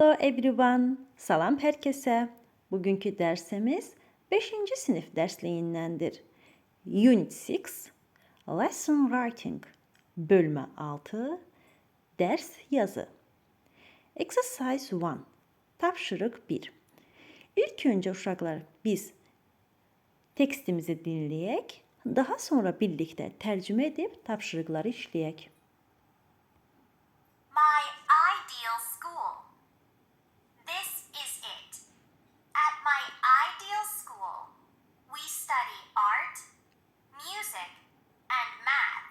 Hello everyone. Salam herkese. Bugünkü dersimiz 5. Sinif dersliyindəndir. Unit 6, Lesson Writing, Bölmə 6, Ders yazı. Exercise 1, Tapşırıq 1. İlk öncə uşaqlar biz tekstimizi dinləyək, daha sonra birlikdə tərcümə edib tapşırıqları işləyək. My ideal school. This is it. At my ideal school, we study art, music, and math.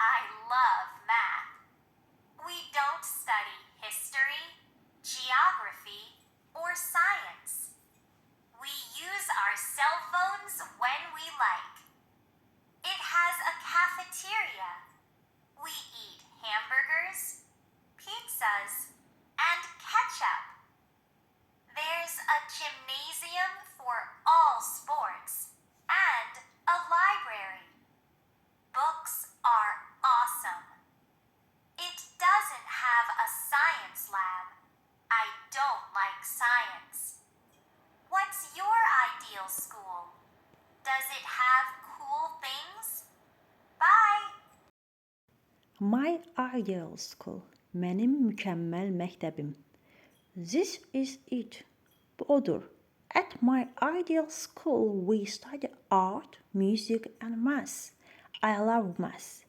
I love math. We don't study history, geography, or science. We use our cell phones when we like. It has a cafeteria. We eat hamburgers, pizzas, and ketchup. There's a gymnasium for all sports and a library. Books are awesome. It doesn't have a science lab. I don't like science. What's your ideal school? Does it have cool things? Bye! My ideal school. Mənim mükəmməl məktəbim. This is it. Bu odur. At my ideal school we study art, music and maths. I love maths.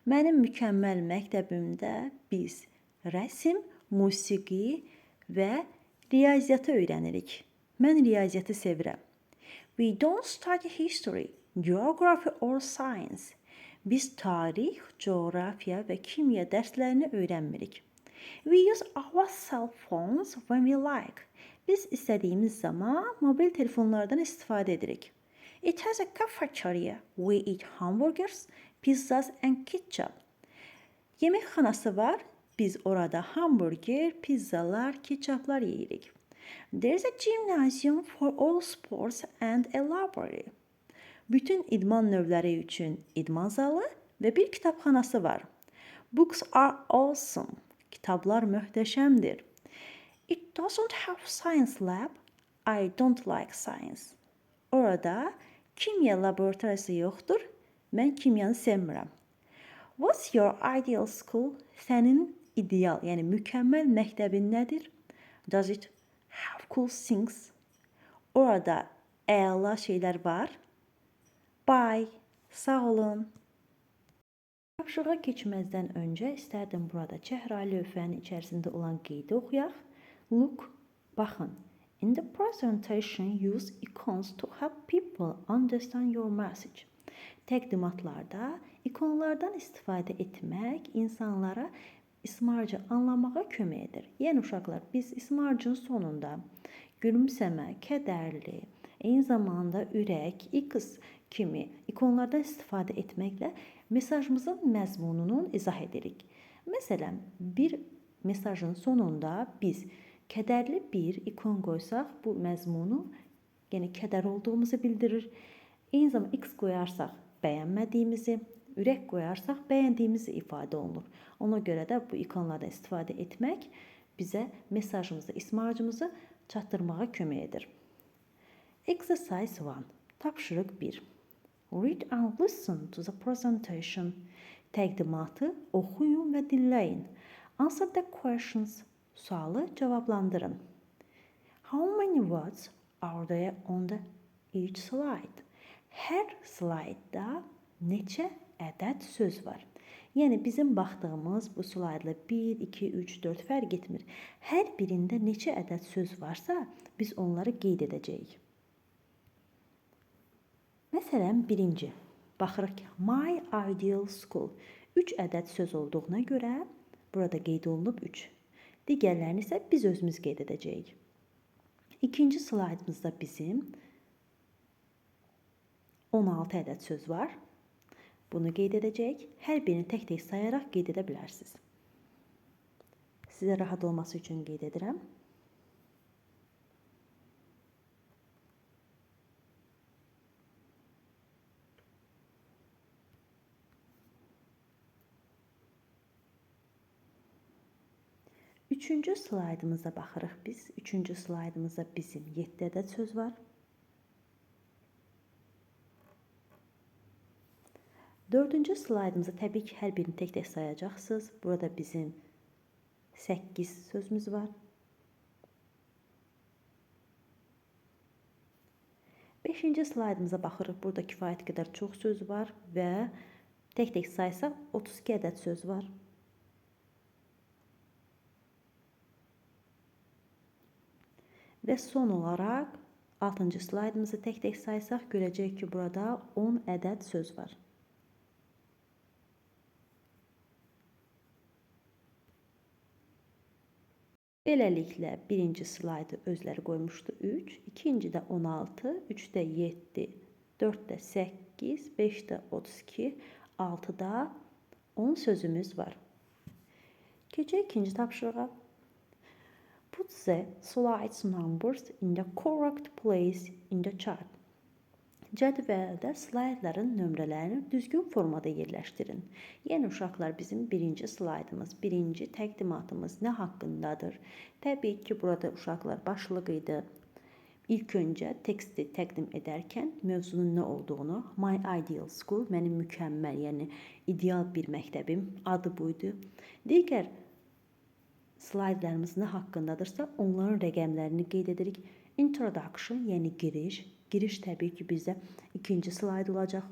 Mənim mükəmməl məktəbimdə biz rəsm, musiqi və riyaziyyatı öyrənirik. Mən riyaziyyatı sevirəm. We don't study history, geography or science. Biz tarix, coğrafiya və kimya dərslərini öyrənmirik. We use our cell phones when we like. Biz istədiyimiz zaman mobil telefonlardan istifadə edirik. It has a cafeteria. We eat hamburgers, pizzas and ketchup. Yeməkxanası var. Biz orada hamburger, pizzalar, ketçaplar yeyirik. There's a gymnasium for all sports and a library. Bütün idman növləri üçün idman zalı və bir kitabxanası var. Books are awesome. Kitablar möhtəşəmdir. It doesn't have science lab. I don't like science. Orada kimya laboratoriyası yoxdur. Mən kimyanı sevmirəm. What's your ideal school? Sənin ideal, yəni mükəmməl məktəbin nədir? Does it have cool things? Orada əla şeylər var. Bye. Sağ olun. Tapşırığa keçməzdən öncə istərdim burada çəhrayı lövhənin içərisində olan qeydi oxuyaq. Look, baxın. In the presentation, use icons to help people understand your message. Təqdimatlarda ikonlardan istifadə etmək insanlara ismarcı anlamağa kömək edir. Yəni uşaqlar, biz ismarcın sonunda gülümsəmə, kədərli, eyni zamanda ürək, X kimi ikonlardan istifadə etməklə mesajımızın məzmununu izah edirik. Məsələn, bir mesajın sonunda biz kədərli bir ikon qoysaq, bu məzmunu, yəni kədər olduğumuzu bildirir. Eyni zamanda X qoyarsaq bəyənmədiyimizi, ürək qoyarsaq bəyəndiyimizi ifadə olunur. Ona görə də bu ikonlardan istifadə etmək bizə mesajımızı, ismarcımızı çatdırmağa kömək edir. Exercise 1. Tapşırıq 1. Read and listen to the presentation. Təqdimatı oxuyun və dinləyin. Answer the questions. Sualı cavablandırın. How many words are there on the each slide? Hər slaydda neçə ədəd söz var? Yəni bizim baxdığımız bu slaydla 1, 2, 3, 4 fərq etmir. Hər birində neçə ədəd söz varsa, biz onları qeyd edəcəyik. Məsələn, birinci. Baxırıq ki, my ideal school. 3 ədəd söz olduğuna görə burada qeyd olunub 3. Digərlərini isə biz özümüz qeyd edəcəyik. İkinci slaydımızda bizim 16 ədəd söz var. Bunu qeyd edəcəyik. Hər birini tək-tək sayaraq qeyd edə bilərsiniz. Sizə rahat olması üçün qeyd edirəm. Üçüncü slaydımıza baxırıq biz. Üçüncü slaydımızda bizim 7 ədəd söz var. Dördüncü slaydımızda təbii ki, hər birini tək-tək sayacaqsınız. Burada bizim 8 sözümüz var. Beşinci slaydımıza baxırıq. Burada kifayət qədər çox söz var və tək-tək saysaq 32 ədəd söz var. Və son olaraq 6-cı slaydımızı tək-tək saysaq görəcəyik ki, burada 10 ədəd söz var. Beləliklə, birinci slaydı özləri qoymuşdu 3, ikincidə 16, 3-də 7, 4-də 8, 5-də 32, 6-da 10 sözümüz var. Keçək ikinci tapşırığa. Put the slides numbers in the correct place in the chart. Cədvəldə slaydların nömrələrini düzgün formada yerləşdirin. Yəni uşaqlar, bizim birinci slaydımız, birinci təqdimatımız nə haqqındadır? Təbii ki, burada uşaqlar başlıq idi. İlk öncə teksti təqdim edərkən mövzunun nə olduğunu, My Ideal School, mənim mükəmməl, yəni ideal bir məktəbim, adı buydu. Digər slaydlarımız nə haqqındadırsa, onların rəqəmlərini qeyd edirik. Introduction, yəni giriş. Giriş təbii ki, bizdə ikinci slayd olacaq.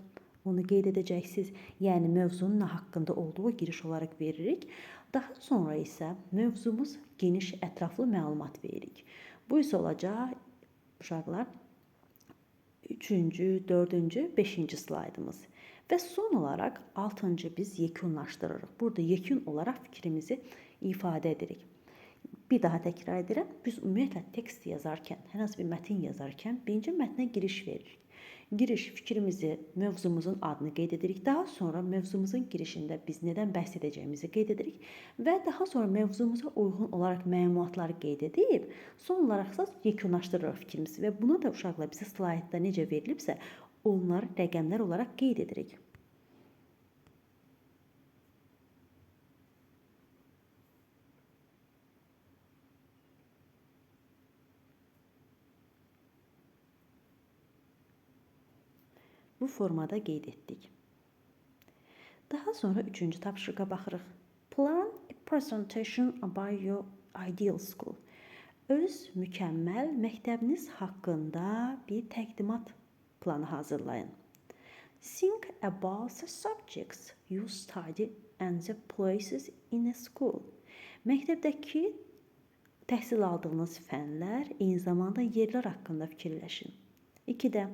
Onu qeyd edəcəksiniz. Yəni mövzunun nə haqqında olduğu giriş olaraq veririk. Daha sonra isə mövzumuz geniş, ətraflı məlumat veririk. Bu isə olacaq uşaqlar 3-cü, 4-cü, 5-ci slaydımız. Və son olaraq 6-cı biz yekunlaşdırırıq. Burada yekun olaraq fikrimizi ifadə edirik. Bir daha təkrar edirəm. Biz ümumiyyətlə tekst yazarkən, hər hansı bir mətin yazarkən birinci mətnə giriş veririk. Giriş fikrimizi, mövzumuzun adını qeyd edirik. Daha sonra mövzumuzun girişində biz nədən bəhs edəcəyimizi qeyd edirik və daha sonra mövzumuza uyğun olaraq məlumatları qeyd edib, son olaraq isə yekunlaşdırırıq fikrimizi və bunu da uşaqlar bizə slaydda necə verilibsə, onları rəqəmlər olaraq qeyd edirik. Bu formada qeyd etdik. Daha sonra üçüncü tapşırığa baxırıq. Plan a presentation about your ideal school. Öz mükəmməl məktəbiniz haqqında bir təqdimat planı hazırlayın. Think about the subjects you study and the places in a school. Məktəbdəki təhsil aldığınız fənlər, eyni zamanda yerlər haqqında fikirləşin. 2-də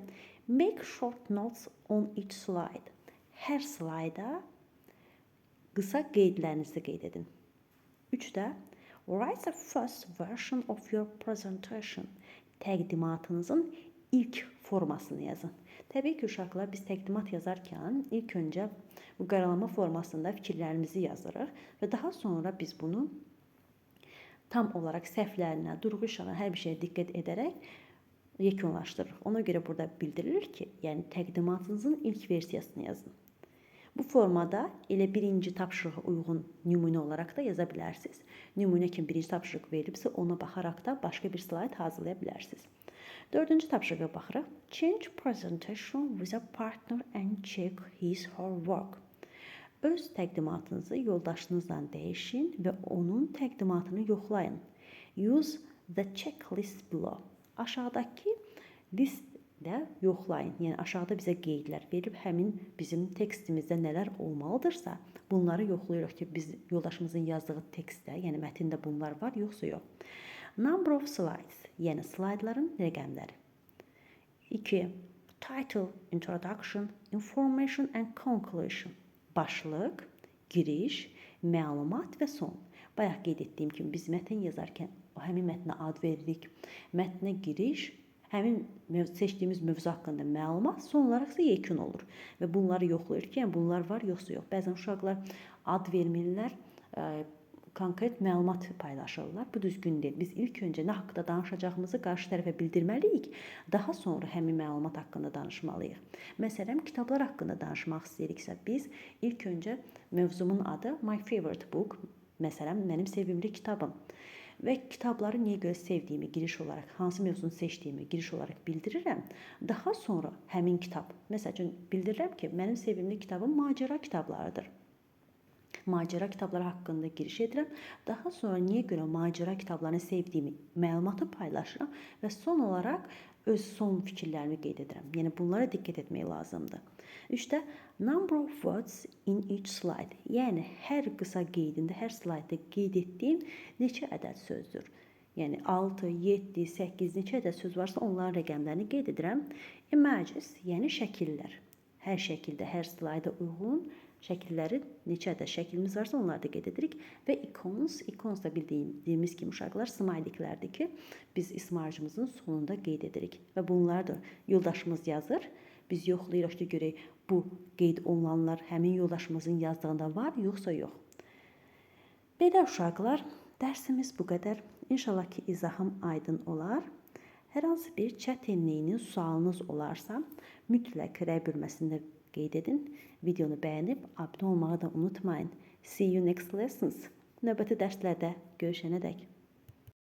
make short notes on each slide. Hər slayda qısa qeydlərinizi qeyd edin. 3-də write the first version of your presentation. Təqdimatınızın ilk formasını yazın. Təbii ki, uşaqlar, biz təqdimat yazarkən ilk öncə bu qaralama formasında fikirlərimizi yazırıq və daha sonra biz bunu tam olaraq səhvlərinə, durğu işarələrinə, hər bir şeyə diqqət edərək yekunlaşdırırıq. Ona görə burada bildirilir ki, yəni təqdimatınızın ilk versiyasını yazın. Bu formada elə birinci tapşırığa uyğun nümunə olaraq da yaza bilərsiniz. Nümunə kimi birinci tapşırıq verilibsə, ona baxaraq da başqa bir slayd hazırlaya bilərsiniz. Dördüncü tapşırığa baxırıq. Change presentation with a partner and check his her work. Öz təqdimatınızı yoldaşınızla dəyişin və onun təqdimatını yoxlayın. Use the checklist below. Aşağıdakı listdə yoxlayın. Yəni aşağıda bizə qeydlər verib, həmin bizim tekstimizdə nələr olmalıdırsa, bunları yoxlayırıq ki, biz yoldaşımızın yazdığı tekstdə, yəni mətndə bunlar var, yoxsa yox. Number of slides, yəni slaydların rəqəmləri. 2. Title, introduction, information and conclusion. Başlıq, giriş, məlumat və son. Bayaq qeyd etdiyim kimi biz mətn yazarkən həmin mətnə ad veririk. Mətnə giriş, həmin seçdiyimiz mövzu haqqında məlumat, son olaraq isə yekun olur. Və bunları yoxlayır ki, yəni bunlar var, yoxsa yox. Bəzən uşaqlar ad vermirlər, konkret məlumat paylaşırlar. Bu düzgün deyil. Biz ilk öncə nə haqqında danışacağımızı qarşı tərəfə bildirməliyik. Daha sonra həmin məlumat haqqında danışmalıyıq. Məsələn, kitablar haqqında danışmaq istəyiriksə, biz ilk öncə mövzumun adı My Favorite Book, Məsələn, mənim sevimli kitabım və kitabları niyə görə sevdiyimi giriş olaraq, hansı mövzunu seçdiyimi giriş olaraq bildirirəm. Daha sonra həmin kitab, məsəl üçün bildirirəm ki, mənim sevimli kitabım macəra kitablarıdır. Macəra kitabları haqqında giriş edirəm. Daha sonra niyə görə macəra kitablarını sevdiyimi məlumatı paylaşıram və son olaraq öz son fikirlərimi qeyd edirəm. Yəni bunlara diqqət etmək lazımdır. 3-də number of words in each slide. Yəni hər qısa qeydində, hər slaydda qeyd etdiyim neçə ədəd sözdür. Yəni 6, 7, 8 neçə ədəd söz varsa onların rəqəmlərini qeyd edirəm. Images, yəni şəkillər. Hər şəkildə, hər slayda uyğun şəkilləri neçə ədəd şəklimiz varsa onları da qeyd edirik və icons, icons da bildiyimiz kimi uşaqlar smayliklərdir ki, biz ismarıcımızın sonunda qeyd edirik və bunları da yoldaşımız yazır. Biz yoxlayırıq ki, görək bu qeyd olunanlar həmin yoldaşımızın yazdığında var, yoxsa yox. Belə uşaqlar, dərsimiz bu qədər. İnşallah ki, izahım aydın olar. Hər hansı bir çətinliyiniz, sualınız olarsa, mütləq rəy bölməsində qeyd edin. Videonu bəyənib abunə olmağı da unutmayın. See you next lessons. Növbəti dərslərdə görüşənədək.